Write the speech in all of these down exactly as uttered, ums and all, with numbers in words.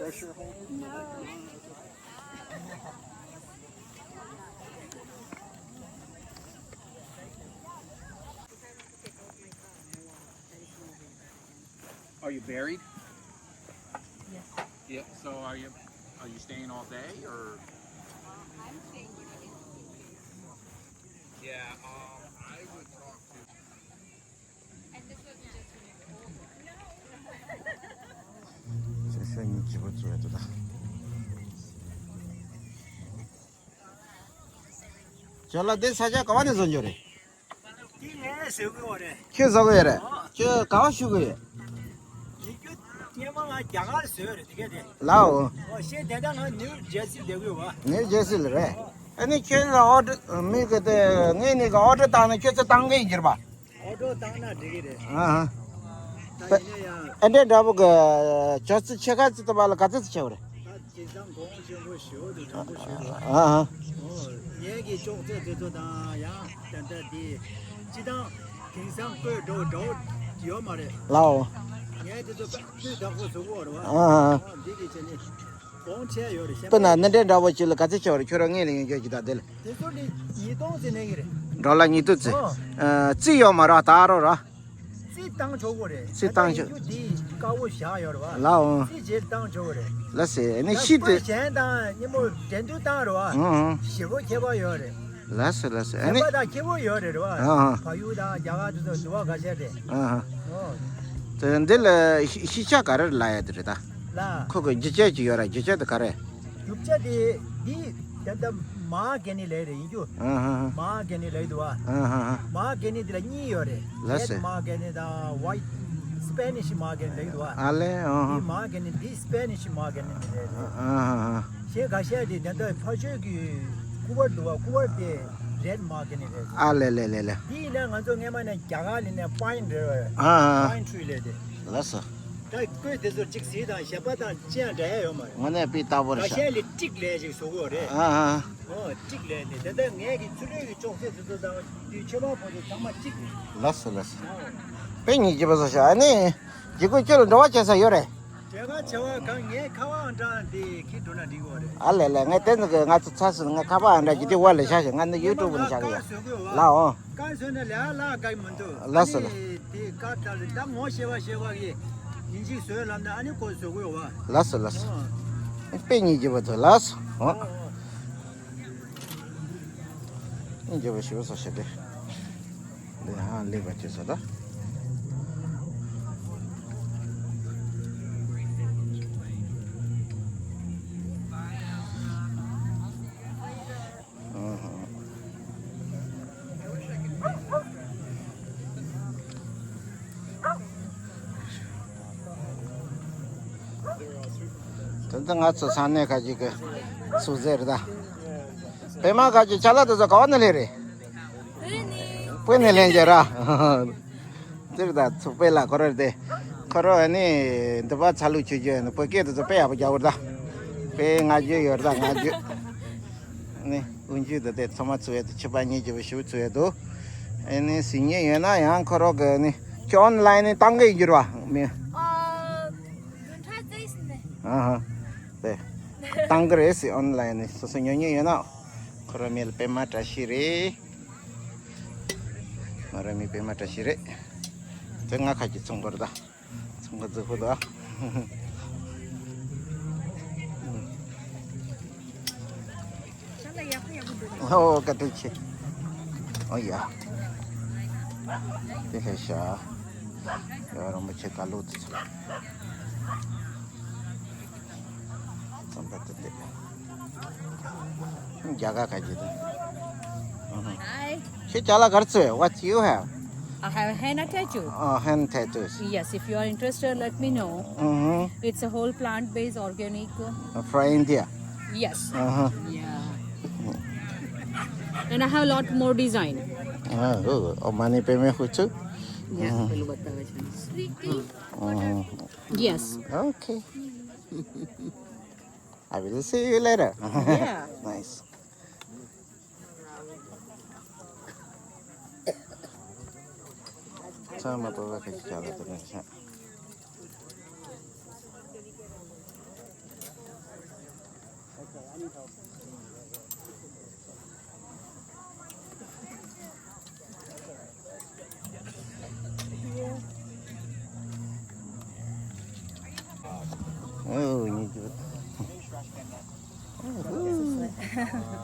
Are you buried? Yes. Yeah, so are you, are you staying all day or? Yeah, um, I would talk to. ཅ་ལག་འདི་ས་ཆ་ག་བ་ནས་བཟོ་རྒྱུ་རེད། འདི་ངས་བཟོ་གི་ཡོད་རེད། ཁྱོད་བཟོ་གི་ཡོད་རེད། ཨོ། ཁྱོད་ག་བ་བཞུགས་གི་ཡོད། ཡིན་རྒྱུ་སྔོན་མ་ང་རྒྱ་གར་བཟོས་ཡོད་རེད་དེ་གས་དེ། ལའོ། ཨོ་ཤེས་དེ་ལྟ་ང་ནིའུ་ཇར་སི་སྡོད་གི་ཡོད་བ། ནིའུ་ཇར་སི་ལ་རེད། ཨ་ནི་ཁྱོད་ལ་ཨོ་ཌར་མི་གི་དེ་ངས་ནི་གི་ཨོ་ཌར་བཏང་ནས་ཁྱོད་ཚོ་བཏང་གི་ཡིན་གྱིར་བ། ཨོ་ཌར་བཏང་ན་འགྲིག་གི་རེད། ཨ་ཧ། ད་ཡིན་ན་ཡང་། ཨ་འདྲས་འདྲ་པོ་གི་ཇར་སི་ཕྱེད་ཀ་ཙི་ཏི་བ་ལ་ག་ཚོད་ཙི་ཆེ་བ་རེད། ད་དེང་སང་གོང་ཆེན་པོ་ཞེ་པོ་འདུག་དྲང་པོ་ཞུ་དགོས། ཨ་ཨ། ཨོ། ངས་ཀྱི་ཅོག་ཙེ་དེ་ཚོ་དང་ཡང་ད་ལྟ་དེ་སྤྱི་བཏང་དེང་སང་བཀོད་འགྲོ་འགྲོ་ཡོད་མ་རེད། ལའོ། ངས་དེ་ཚོ་སྤུས་དག་པོ་བཟོ་གི་ཡོད་རེད་བ། ཨ་ཨ། ཨོ་འདི་གི་ཆ་ནི་གོང་ཆེ་ཡོད་རེད། ཤེས་པ་ན་ནི་འདྲེ་འདྲ་པོ་ཅིག་ལ་ག་ཚོད་ཆེ་བ་རེད། ཁྱོད་རང་ངས་ལ་ཡོང་རྒྱུ་ཅིག་ད་དེ་ལ། དེ་ཚོ་ནི་ཉིས་སྟོང་ཙི་ནས་གི་རེད། ཌོ་ལར་ཉིས་སྟོང་ཙི། ཨོ། ཨ་རྩིས་ཡོད་མ་རེད་ད་རོ་ར། རྩིས་བཏང་ཆོག་གོ་རེད། རྩིས་བཏང་ཆོག་ད་ལྟ་ཡིན་རྒྱུ་འདི་དཀར་པོ་བཞག་ཡོད་རེད་བ། ལའོ། རྩིས་རྗེས་བཏང་ཆོག་གོ་རེད། ལ་སེ་ནི་ད་ཤི་དེ། སྤུས་གཞན་དང་སྙི་མོ་འགྲན་བསྡུར་བཏང་རེད་བ། ཨང་ཨང་། ཞེ་པོ་ཁྱད་པར་ཡོད་རེད། ལ་སེ་ལ་སེ་ཨ་ནི། ཁྱད་པར་དང་སྐྱིད་པོ་ཡོད་རེད་རེད་བ། ཨང་ཨང་། བལ་ཡུལ་དང་རྒྱ་གར་དེ་ཚོ་འདུ་བ་ག་ཤེད་རེད། ཨང་ཨང་། ཨོ། དེ་འདི་ལ་ཤི་ཤི་ཆ་ག་རེ་ལ་ཡ་དེ་རེད་ད། ལ། ཁོ་གི་རྒྱུ་ཆ་ཅིག་ཡོད་ར། རྒྱུ་ཆ་དེ་ག་རེ། རྒྱུ་ཆ་དེ་འདི་ད་ལྟ་མར་གྱི་ནི་ལས་རེད་ཡིན་རྒྱུ། ཨ་ཧ་ཧ། མར་གྱི་ནི་ལས་འདུག་བ། ཨ་ཧ་ཧ། མར་གྱི་ནི་དེ་ལ་གཉིས་ཡོད་རེད། ལ་རེད་སེ། མར་གྱི་ནི་དང་ཝའིཊ་སི་པེ་ནིཤ་མར་གྱི་ནི་ལས་འདུག་བ། ཨ་ལེ་ཨ་ཧ། འདི་མར་གྱི་ནི་འདི་སི་པེ་ནིཤ་མར་གྱི་ནི་རེད། ཨ་ཧ་ཧ། གཞན་ཁ་ཤས་དེ་ད་ལྟ་ཕ་ཆོས་ཀྱི་སྐུ་པར་འདུག་བ། སྐུ་པར་དེ་རེད་མར་གྱི་ནི་རེད། ཨ་ལེ་ལེ་ལེ་ལེ། འདི་ཡིན་ན་ང་ཚོ་སྔས་མ་ནས་རྒྱ་གར་ལ་ནས་པའིན་རེད། ཨ་ཧ། པའིན་ཊི་རི་ལས་དེ། ལ་སེ། ད་བཀོད་དེ་ཚོ་གཅིག་གཟིགས་དང་ཞལ་པར་དང་ཅི་ཡང་འདྲ་ཡ་ཡོད་མ་རེད། དངོས་གནས་དཔེ་ལྟ་བུ་རེད་ཤག་ཁ་ཤས་ལས་ཀྲིག་ལས་ཅིག་བཟོ་གི་ཡོད་རེད། ཨ་ཨ། ཨོ་ཀྲིག་ལས་ནི་དེ་ལྟར་ངས་ཀྱི་ཚུར་ལས་ཀྱི་ཅོག་ཙེ་དེ་ཚོ་དང་དུས་ཆོས་པ་པོ་ཚོ་ཚང་མ་གཅིག་རེད། ལ་སེ་ལ་སེ། ཨོ། དཔེ་ཉིད་ཀྱི་བཟོ་ཤག་ཨ་ནི་རྗེ་ཁོ་ཁྱོད་ལ་འབྲེལ་བ་བྱེད་ས་ཡོད་རེད། འབྲེལ་བ་བྱ་བ་གང་ངས་ཁ་པར་འདྲ་འདི་ཁྱེར་འགྲོ་ན་འགྲིག་གི་རེད། ཨ་ལེ་ལེ། ངས་དེ་ཚོ་གི་ང་ཚོ་ཚ་སུ་ང་ཁ་པར་འདྲ་གི་དེ་བར་ལས་ཤག་ཤག་ང་འདི་ཡུ་ཊུབ་ནས་བཞག་གི་ཡོད། ལ་ཨོ། དཀར་བཟོས་ན་ལས་ལ་དཀར་མི་འདུག་ལ་སེ་ལ། ཨ་ནི་དེ་དཀར་དཀར་རེད། ད་ངོ་ཤེས་པ་ཤེས་པ་གི་ཡིན་གཅིག་བཟོས་ལབ་ན་ཨ་ནི་ཁོ་བཟོ་དགོས་བ། ལ་སེ་ལ་སེ། ཨོ། དཔེ་ཉིད་ཀྱི་བ་ཚོ་ལ་སེ། ཨོ། ཨོ་ཨོ། ཉིད་ཀྱི་བ་ཞིག་བཟོ་ཤེས་ཏེ། འདི་ཧ་ལས་པ་ཅི་ཟེར་ད། དེ་ཚོ་ང་ཚོ་ས་གནས་ཁ་ཅིག་གི་ཚུགས་ཟེར་ད། པད་མ་ཁ་ཅིག་ཅ་ལག་དེ་ཚོ་ག་བ་ནས་ལེན་རེད། བོད་ནས་ལེན་རྒྱུ་ར། ཙིར་ད་ཚུགས་པས་ལ་ཁོ་ར་དེ། ཁོ་ར་ནི་འདི་པ་ཚ་ལུག་ཆུ་རྒྱུ་ཡིན་བོད་སྐད་དེ་ཚོ་དཔེ་ཡག་པོ་རྒྱག་གི་རེད་ད། དཔེ་ང་རྒྱུ་ཡོད་རེད་ད་ང་རྒྱུ། ནི་དབུ་འཇུག་དེ་དེ་ཚང་མ་ཚུགས་ཡོད་དོ། ཕྱི་པ་གཉིས་ཀྱི་བུ་ཞུ་ཚུགས་ཡོད་དོ། ཨེ་ནི་ཟིན་ཉེ་ཡོད་ན་ཡང་ཁོ་རོག་གི་ནི་ཁྱོད་ཨོན་ལའིན་ནི་བཏང་གི་ཡིན་རྒྱུ་ར་མི། ཨ། བདུན་ཕྲག་རྩ་ཡིན་ཟིན་ནས། ཨ་ཧ། དེ་བཏང་གི་རེད་ཟེར། ཨོན་ལའིན་ནི་སོ་སོ་ཉོ་ཉོ་ཡོད་ན་ཁོ་རོ་མི་ལ་པད་མ་བཀྲ་ཤིས་རེད། ང་རོ་མི་པད་མ་བཀྲ་ཤིས་རེད། དེ་ང་ཁ་ཅིག་ཚོང་པར་ད། ཚོང་ཁ་རྫིག་པོ་འདུག་ཨ། ཨོ་བཀའ་དྲིན་ཆེ། ཨོ་ཡ། དེ་ལས་ཤ། ཡ་རིན་པོ་ཆེ་ཀ་ལོ་དེ་ཚོ། རྩམ་པ་དེ་དེ། རྒྱ་གར་ཁ་ཅིག་དེ། Hi. ཁྱོད་ཅ་ལག་ག་རེ་བཙལ། What you have? I have henna tattoo. Oh, hand tattoos. Yes, if you are interested, let me know. Mm-hmm. It's a whole plant-based organic. Uh, from India? Yes. Uh-huh. Yeah. And I have a lot more design. Ah, oh, oh, money payment for too? Yeah. Mm-hmm. Mm-hmm. Yes. Okay. I will see you later. Yeah. Nice. ཚང་མ་པོ་བ་ཁ་ཅིག་ཅ་ལག་དེ་ནས་ཤ།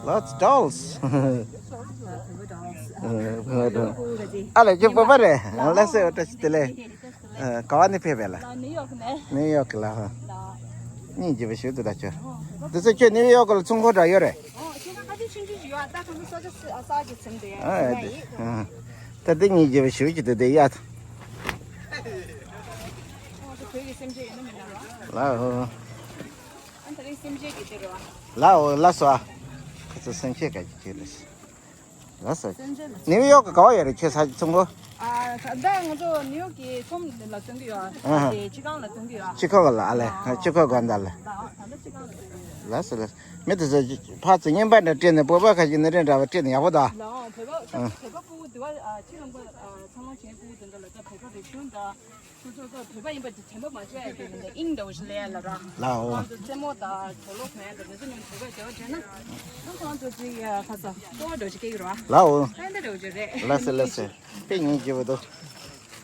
Lots of dolls. ཨ་ལས་ཁྱོད་བོད་པ་རེད། ལགས་སོ། བཀྲ་ཤིས་བདེ་ལེགས། ག་བ་ནས་ཕེབས་པས་ལགས། ནིའུ་ཡོག་ནས། ནིའུ་ཡོག་གི་ལགས། སྙིང་རྗེ་པོ་ཞིག་འདུག་ད་ཁྱོད། འདི་ཚོ་ཁྱོད་ནིའུ་ཡོག་གི་ལ་ཚོང་ཁང་འདྲ་ཡོད་རེད། ད་འདི་སྙིང་རྗེ་པོ་ཞིག་ཅིག་འདུག་དེ་ཡ། ལའོ། ལའོ་ལགས་སོ། ཁོ་ཚོ་སེམས་ཤེས་ག་གི་ཁྱེད་རེད། ལགས་སོ། ནིའུ་ཡོག་གི་ག་བ་ཡོད་རེད་ཁྱེད་ས་ཚོང་ཁང་། ད་ང་ཚོ་ནིའུ་ཡོག་གི་ཁྲོམ་ལ་བཙོང་གི་ཡོད། ཨ་ཧ། དེ་སྤྱི་ཁང་ལ་བཙོང་གི་ཡོད། སྤྱི་ཁང་ལ་ཨ་ལས་སྤྱི་ཁང་སྒང་ད་ལ། ད་ལྟ་སྤྱི་ཁང་ལ་བཙོང་གི་ཡོད། ལགས་སོ་ལགས། མི་དེ་ཚོ་ཕར་ཚུར་རྔན་པ་འདྲ་སྤྲད་ནས་བོད་པ་ཁ་ཤས་ནི་རེ་འདྲ་བ་སྤྲད་ནས་ཡག་པོ་འདུག་ལའོ་བོད་པ་ཁ་ཤས་བོད་པ་སྤུ་གུ་དེ་བ་ཁྱི་རང་པ་ཚང་མ་བྱས་སྤུ་གུ་དེ་འདྲ་ལ་ད་བོད་པ་རིག་གཞུང་དང་། སོ་སོ་སོ་བོད་པ་ཡིན་པ་དེ་དྲན་པ་མ་བརྗེད་ཡ་དེ་ཡིན་ད་ཨིན་འདྲ་བོ་ཞིག་ལས་ཡ་ལ་ར། ལའོ། ང་ཚོ་རྩེད་མོ་དང་གྲོ་ལོ་གོན་ཡ་དང་དེ་ཚོ་ནི་བོད་པ་བྱ་བ་བྱས་ན། ཁོང་ཚོ་ཅིག་ཡ་ཁ་ས་སྤྲོ་བ་འདྲ་བོ་ཞིག་སྐྱེ་གི་ར། ལའོ། ཨ་འདྲ་འདྲ་བོ་ཅིག་རེད། ལགས་སོ་ལགས་སོ། དཔེ་སྙིང་རྗེ་པོ་འདུག་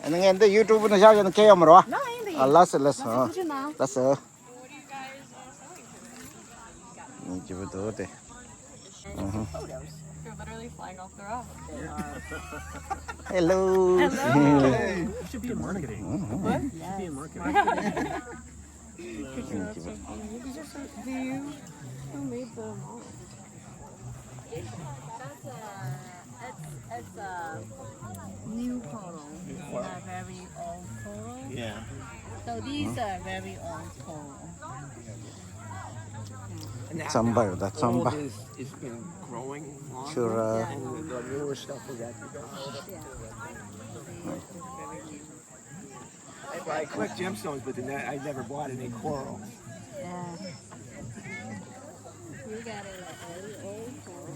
ཨ་ནི་ངས་འདི་ཡུ་ཊུབ་ནང་བཞག་ཡོད་ན་སྐད་ཡོད་མ་རེད་བ། ལའོ་ཨིན་ད་ཨ་ཡིན། ལགས་སོ་ལགས་སོ། ལགས་སོ། སྙིང་རྗེ་པོ་འདུག་སྟེ། They're literally flying off the rock. Hello. Hello. Should be in marketing. What? Should be in marketing. These are some, do you, who made the model? That's a, it's, it's a new coral. It's not very old coral. Yeah. So these are very old coral. རྩམ་པ་ཡོད་ད་རྩམ་པ། It's been growing longer, and the newer stuff was at the I, I collect gemstones, but then I never bought any coral. Yeah. You got a old, old coral.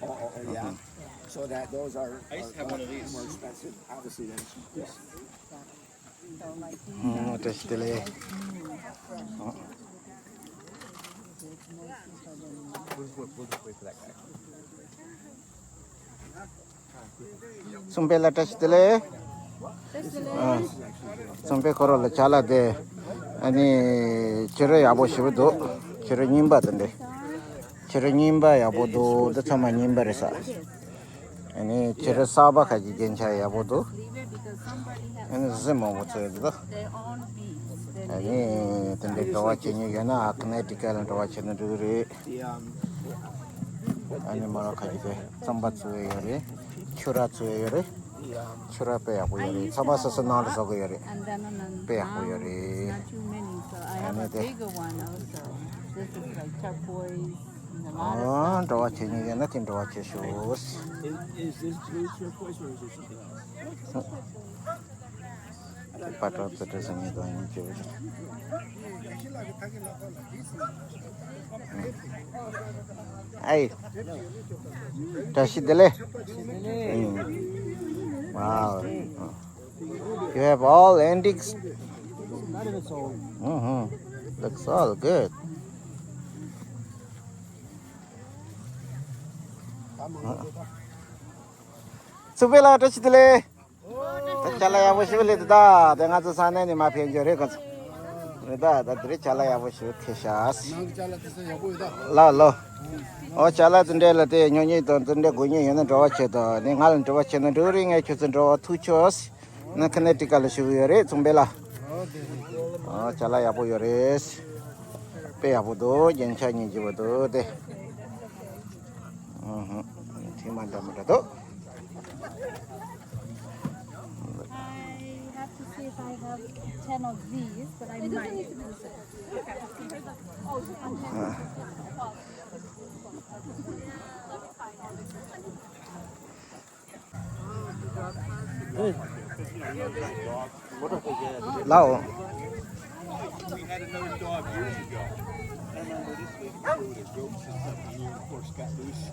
Oh, oh, oh, yeah. So that, those are, I used to have one of these. More expensive, obviously, than this. ཨོ་བཀྲ་ཤིས་བདེ་ལེགས། ཚོང་པ་ལགས་བཀྲ་ཤིས་བདེ་ལེགས། ཨ། ཚོང་པའི་ཁོ་རང་ལ་ཅ་ལག་དེ། ཨ་ནི་ཕྱི་རོལ་ཡག་པོ་ཞེ་པོ་འདུག་ཕྱི་རོལ་རྙིང་པ་དེ་འདྲ། ཕྱི་རོལ་རྙིང་པ་ཡག་པོ་འདུག་འདི་ཚང་མ་རྙིང་པ་རེད་ས། ཨ་ནི་ཕྱི་རོལ་གསར་པ་ཁ་ཅིག་རྒྱན་ཆ་ཡག་པོ་འདུག་ཨ་ནི་གཟི་མང་པོ་ཚོས་འདུག་ཨ་ནི་དེ་འདྲའི་འབྲེལ་བ་བྱེད་མྱོང་ཡོད་ན་ཨ་ཁ་ནེ་ཊི་ཀ་ལ་འབྲེལ་བ་བྱེད་ན་འགྲིག་གི་རེད། ཨ་ནི་མ་ར་ཁ་ཅིག་དེ་རྩམ་པ་ཚོས་ཡོད་རེད། ཕྱུ་ར་ཚོས་ཡོད་རེད། ཕྱུ་ར་དཔེ་ཡག་པོ་ཡོད་རེད། ཚང་མ་སོ་སོ་ནང་ལ་བཟོ་གི་ཡོད་རེད། དཔེ་ཡག་པོ་ཡོད་རེད། ཨ་ནི་དེ། ཨོ། འབྲེལ་བ་བྱེད་མྱོང་ཡོད་ན་དེ་འབྲེལ་བ་བྱེད་ཤོག Is, is this blue turquoise or is it something else? དེ་པ་ཏྲ་ཙི་ཏྲ་ཟེར་མི་དང་ཡིན་གྱི་རེད། ཨའི། བཀྲ་ཤིས་བདེ་ལེགས། Wow. You have all antiques. Mm-hmm. Looks all good. ཚུགས་པའི་ལ་བཀྲ་ཤིས་བདེ་ལེགས། ད་ཅ་ལག་ཡག་པོ་ཞིག་སླེབས་འདུག་ད་དེ་ང་ཚོ་ས་གནས་ནས་མར་ཕེབས་རྒྱུ་རེད་ཁོ་ཚོ། རེད་ད། ད་དེ་རིང་ཅ་ལག་ཡག་པོ་ཞིག་ཁྱེར་ཤག་ནང་གི་ཅ་ལག་དེ་ཚོ་ཡག་པོ་ཡོད་ད། ལགས་ལགས། ཨོ་ཅ་ལག་དེ་འདྲས་ལ་དེ་ཉོ་མཁན་དང་དེ་འདྲས་དགོས་མཁན་ཡོད་ན་འབྲེལ་བ་བྱེད་དང་། ནི་ང་ལ་འབྲེལ་བ་བྱེད་ན་འགྲིག་རེད། ངས་ཁྱོད་ཚོ་འབྲེལ་བ་ཐུག་ཆོག་ནི་ཁ་ནེ་ཊི་ཀ་ལ་བཞུགས་ཡོད་རེད་ཚོང་པ་ལགས། ཨོ་ཅ་ལག་ཡག་པོ་ཡོད་རེད། དཔེ་ཡག་པོ་འདུག་རྒྱན་ཆ་སྙིང་རྗེ་པོ་འདུག་སྟེ། ཨུ་ཧུ། ཐིག་མ་འདྲ་མི་འདྲ་འདུག I have to see if I have ten of these, but I might. ལའོ། We had another dog years ago. I remember this lady threw the goats and stuff in here, and of course got loose.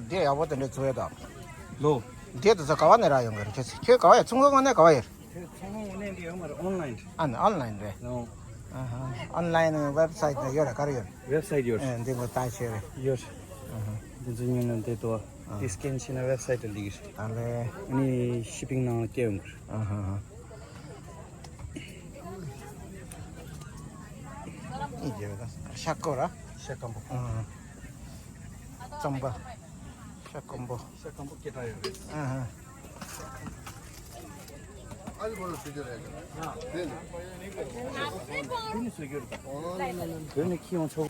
འདི་ཡག་པོ་དེ་འདྲ་བཟོས་ཡོད་དམ། ལོ། འདི་དེ་ཚོ་ག་བ་ནས་རག་ཡོང་གི་རེད། ཁྱོད་ཁྱོད་ག་བ་ཡོད། ཚོང་ཁང་ནས་ག་བ་ཡོད། ཁྱོད་ཚོང་ཁང་ནས་འདི་ཡོད་མ་རེད། ཨོན་ལན་རེད། ཨ་ནི་ཨོན་ལན་རེད། ལོ། ཨ་ཧ། ཨོན་ལན་ཝེབ་སའིཊ་ཡོད་རེད། ག་རེ་ཡོད། ཝེབ་སའིཊ་ཡོད། ཨེ་འདི་མོ་ལྟ་བྱས་རེད། ཡོད། ཨ་ཧ། འདི་ཚོ་ཉོས་ན་འདི་ཏོ། ཨ། འདི་སི་ཀེན་བྱས་ན་ཝེབ་སའིཊ་ལ་སླེབས་ཀྱི་རེད། ཨ་ལས། ཨ་ནི་ཤི་པིང་ནང་ལ་སྐྱེལ་ཡོང་གི་རེད། ཨ་ཧ་ཧ། ཤ་སྐོམ་ར། ཤ་སྐམ་པོ། ཨ། རྩམ་པ། ཤ་སྐམ་པོ། ཤ་སྐམ་པོ་སྐད་གྲགས་ཡོད་རེད། ཨ་ཧ། ཨ་ནི་བོད་ལ་བཟོ་རྒྱུ་རེད། དེ་ནི། དེ་ནི་བཟོ་རྒྱུ་རེད། བོད་ནས་འཁྱེར་ཡོང་ཆོག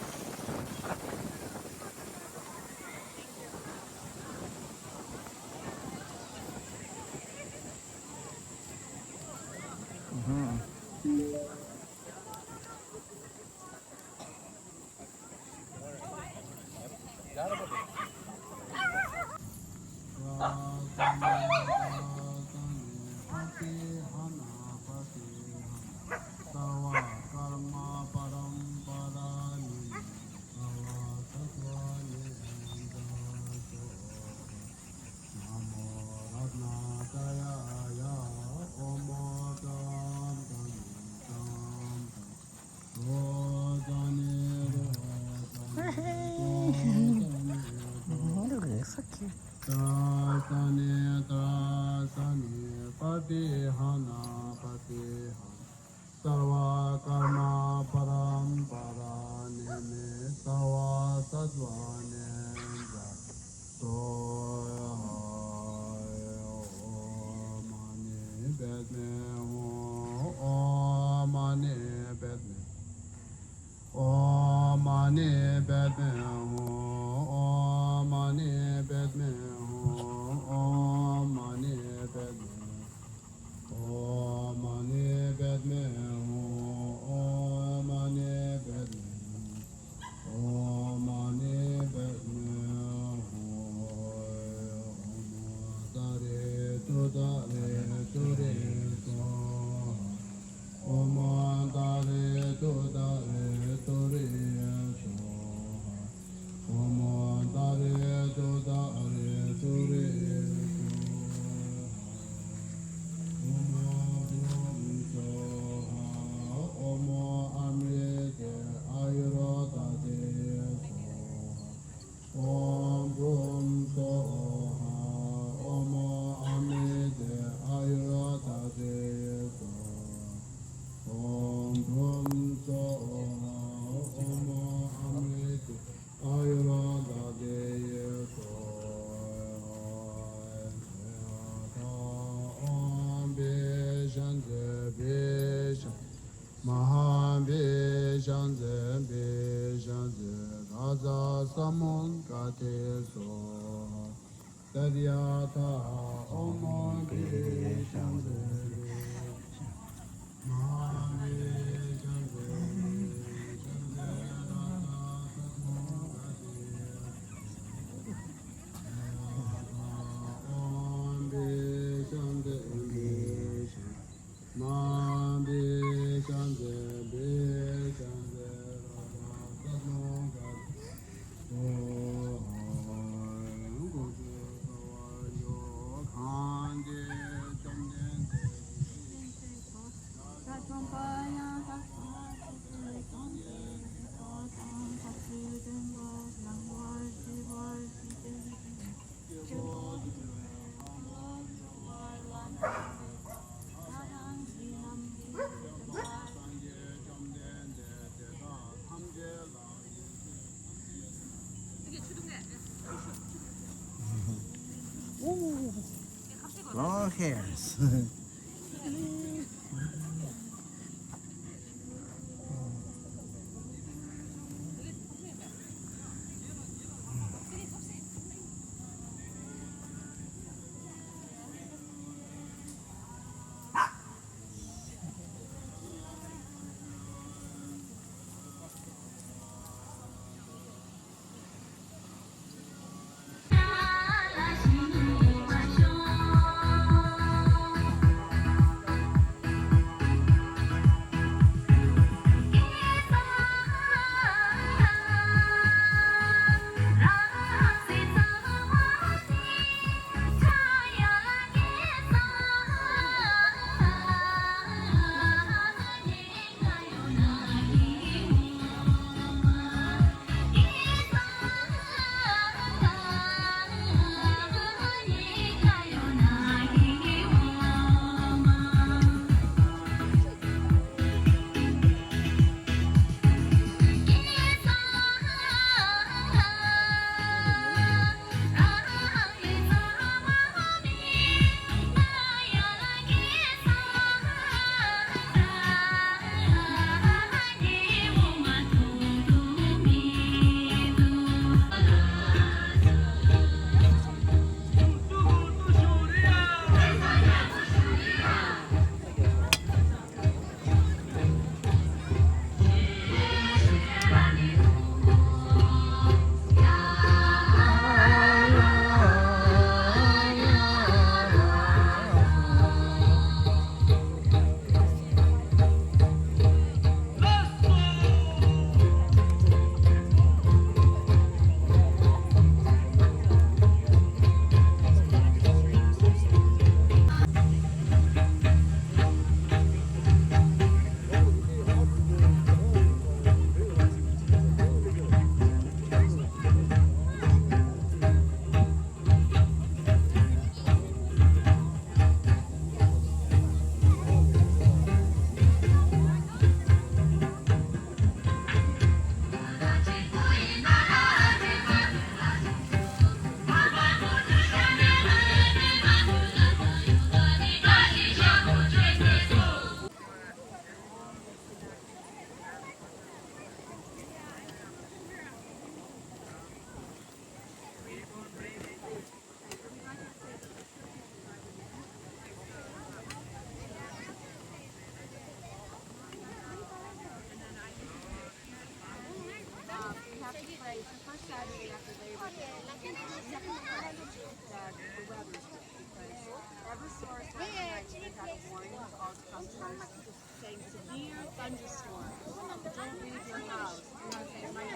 Look, it's so cute. Tasani, tasani, patihana, patihana. Sarva karma parampara nime sarva satvane ja. Soha. Om mani padme hum, om mani padme. Om mani padme hum, om mani padme hum, om mani padme. Om mani padme hum, om mani padme hum, om mani padme hum. Om tare tu tare tu re swaha. Om tare tu tare tu re swaha. Om tare tu tare tu re swaha. Om brum swaha. Om amrite ayurveda swaha. Om brum swaha. Om amrite ayurveda swaha. Om brum swaha. Om amrite ayurveda swaha. Om bishante bishan Maha bishante bishante raja samon kate swaha. Tadyatha om bishante bishan. Maha bishante bishante raja samon kate. Tadyatha om bishante bishan. Nandi Shanti, Bhi Shanti, Radha Shanti, Soha, Guru Soha, Yo Khanti, Chomden Devi, Sachon Paya, Sachon Paya, Sachon Paya, Sachon Paya, Long hairs. It's the first Saturday after Labor Day. It's definitely hard to keep track of the weather because Eversource, Weather Night, they have warnings all the time. Saying severe thunderstorms. Don't leave your house. Do not take my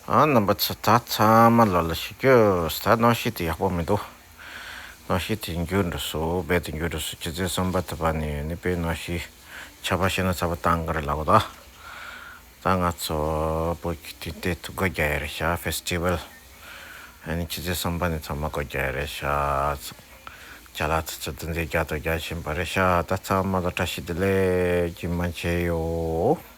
ཨ། རྣམ་པ་ཚོ་ད་ཚང་མ་ལོ་ལ་ཞུ་རྒྱུ། ད་གནམ་གཤིས་དེ་ཡག་པོ་མི་འདུག་གནམ་གཤིས་དེ་འགྱུར་འགྲོ་སོང་། རྦད་དེ་འགྱུར་འགྲོ་སོང་། ཆུ་ཚོད་གསུམ་པ་དེ་བར་ནས་ནི་དཔེ་གནམ་གཤིས་ཆར་པ་ཤར་ན་ཚ་བ་བཏང་གི་རེད་ལབ་གོ། ད་ད་ང་ཚོ་བོད་ཀྱི་དུས་སྟོན་དུ་སྒོ་རྒྱག་ཡ་རེད་ཤག་ཕེ་སི་ཊི་ཝལ། ཨ་ནི་ཆུ་ཚོད་གསུམ་པ་ནས་ཚང་མ་སྒོ་རྒྱག་ཡ་རེད་ཤག་ཅ་ལག་ཚོ་ཚོ་འདི་འདྲའི་རྒྱག་དང་རྒྱག་བཞིན་པ་རེད་ཤག་ད་ཚང་མ་ལ་བཀྲ་ཤིས་བདེ་ལེགས། རྗེས་མ་མཇལ་ཡོང་།